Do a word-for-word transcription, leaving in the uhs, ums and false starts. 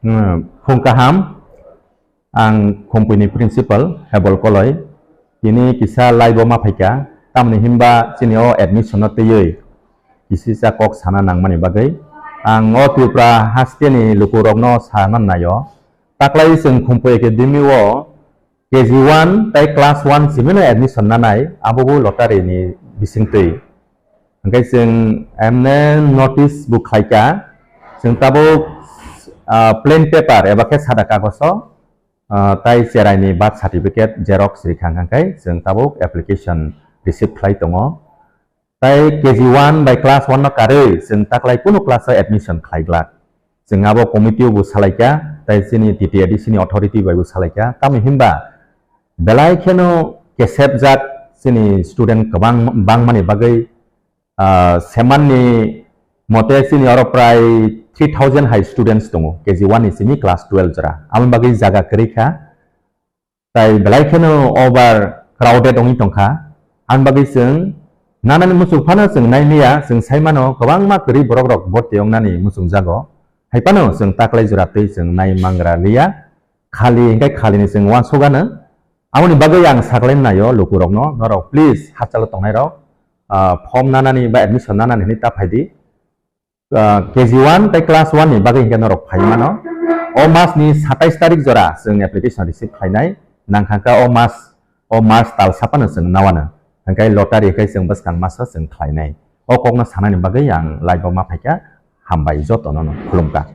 Hmm, phung kaham, ang Khumpui ni principal Hebol Koloi. Tini kisa live o ma phaikha, tamni himba chini o admission no twiwi kisisa kok sana nangmani bagwi. Ang o Tripura haste ni lukurokno sana naio. Taklai chwng Khumpui Academy o K G one tai class one simino admission nanai, abo bo lottery ni bisingtwi. Hingke chwng emne notice bo khlaika, chwng tabuk, ah, plain paper eba khe sada kagoso, ah, tai cherai ni birth certificate xerox rikha hingke chwng tabuk application receive khlai tongo. Tai K G one bai class one no karwi chwng taklai kunu class o admission khlai glak. Chwng abo committee o bo salaikha, tai chini T T A D C ni authority bai bo salaikha. Tamni himba belai kheno kesepjak chini student kwbang bangmani bagwi, ah, semanni mote chini oro prai three thousand hai students tongo, K G one ni simi class twelve jora. Aboni bagwi jaga kwrwi kha. Tai belai kheno over crowded wngwi tongkha. Ang bagwi chwng nanani muchung phano chwng nai liya, chwng sai mano kwbangma kwrwi borok rok borti wngnani muchung jago. Hai phano chwng taklai jora twi chwng nai mangra liya. Khali hingke khali ni chwng uansuk ano. Aboni bagwi ang saklai naio lukurokno, norok please hachalo tongnai rok, ah, form nanani ba admission nanani hinwi ta phaidi. Ah, K G one tai class one ni bagwi hingke norok phai mano. O mas ni satais tarik jora chwng application receive khlainai. Nangkha kha o mas, o mas talsa phano chwng nawano. Hingke lottery khe chwng bwskang maso chwng khlainai. O kokno sanani bagwi ang live o ma phaikha. Hambai jotono no khulumkha.